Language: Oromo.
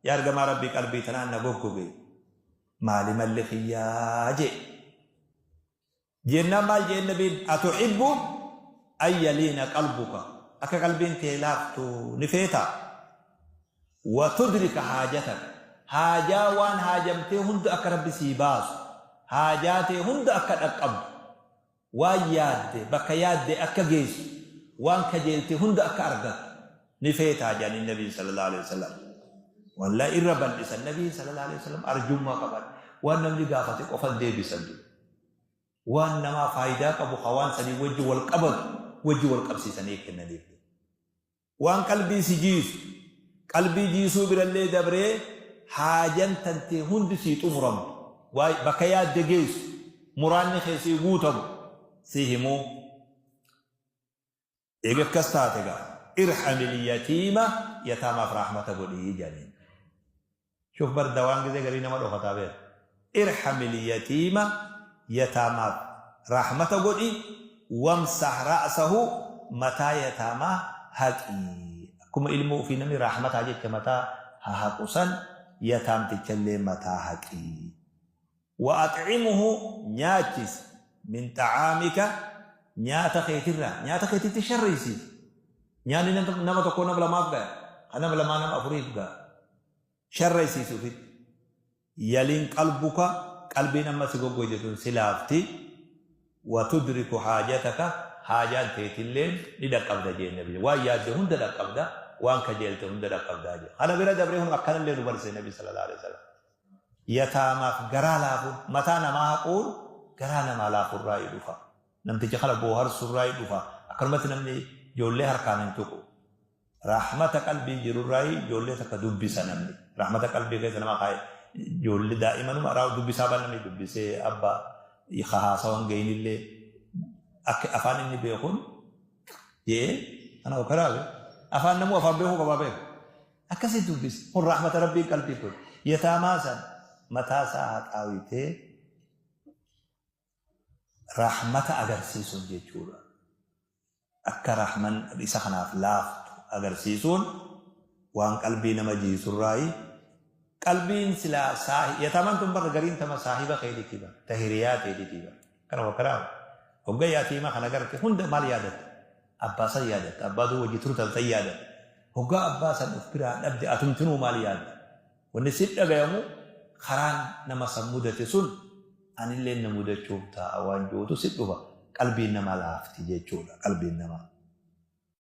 Yaa ergamaa Rabbii qalbii tanaan na goggoge maali malli kiyyaa jee. Jennaan maal jeen nabiin atuhibbu an yaliina qalbuka akka qalbiin tee laaftu ni feetaa? Wa tudrika haajataka haajaa waan haajamtee hunda akka Rabbi sii baasu haajaa tee hunda akka dhaqqabdu waan yaadde bakka yaadde akka geessu waan kajeelte hunda akka argattu ni feetaa jedhaniin nabiin sallallahu alaihi wasallam. Wallahi irra bal'isan nabiin sallallahu alaihi wasallam arjummaa qaban waan namni gaafate qofan deebisan jiru. Waan namaa faayidaa qabu ka waan sanii wajji wal qabatu wajji wal qabsiisanii kennaniif. Waan qalbii si jiisu, qalbii jiisuu birallee dabree haajan tantee hundi sii xumuramtu, waa bakka yaadde geessu, muraanni kee sii guutamu si himuu. Eega akkas taate gaa irhamil yatiima yataamaaf rahmata godhii jedhaniin. Shuf bar dawaan gizee garii nama dhokataa beeka. Irhamil yatiima yataamaaf rahmata godhi wamsah ra'sahu mataa yataamaa haqi. Akkuma ilmoo ofii namni rahmataa jecha mataa hahaqu san yataamtichallee mataa haqi. Wa axcimuhu nyaachisi min xacaamika nyaata keetirraa nyaata keetitti sharriysiisi. Nyaanni nama tokkoo nama lamaaf gaya, ka nama lamaa nama afuriif gaya. Sharraysiisi ufitti. Yaliin qalbuka qalbiin amma si goggoyde tun si laafti. Wa tudriku haajataka haajaan teetilleen ni dhaqqabda jeen nabi. Waan yaadde hunda dhaqqabda, waan kajeelte hunda dhaqqabdaa jee. Kana bira dabree hun akkanallee nu barsiise nabi sallallahu alaihi wasallam. Yataamaaf garaa laafuun mataa namaa haquun garaa namaa laafurraa dhufa. Namticha kana booharsurraayi dhufa. Akkanumatti namni ijoollee harkaan hin tuqu. Rahmata qalbii jirurraayi ijoollee takka dubbisa namni. Rahmata qalbii keessa nama kaa'e ijoollee daa'imanuma raa dubbisaa ban namni dubbisee abba ka haasawan geenillee akka afaan inni beekuun jee kana okaraabe afaan namuu afaan beekuu qabaa beeku. Akkasii dubbisa. Kun rahmata rabbiin qalbii kun. Yataamaa san mataa isaa haxaawitee rahmata agarsiisuun jechuudha. Akka rahman isa kanaaf laaftu agarsiisuun waan qalbii nama jiisurraayi. Qalbiin silaa saahi yataamaan tun barra gariin tama saahiba keetitii bara ta hiriyaa teetitii bara kana wakkaraa hogga yatiima kana garte hunda maal yaadatta abbaa san yaadatta abbaa duu wajji turtan san yaadatta hoggaa abbaa san uf biraa dhabde atumtinuu maal yaadda Wanni si dhagayamu karaan nama san mudate sun anilleen na mudachuuf taa'a waan ju'utu si dhufa. Qalbiin namaa laafti jechuudha. Qalbiin namaa.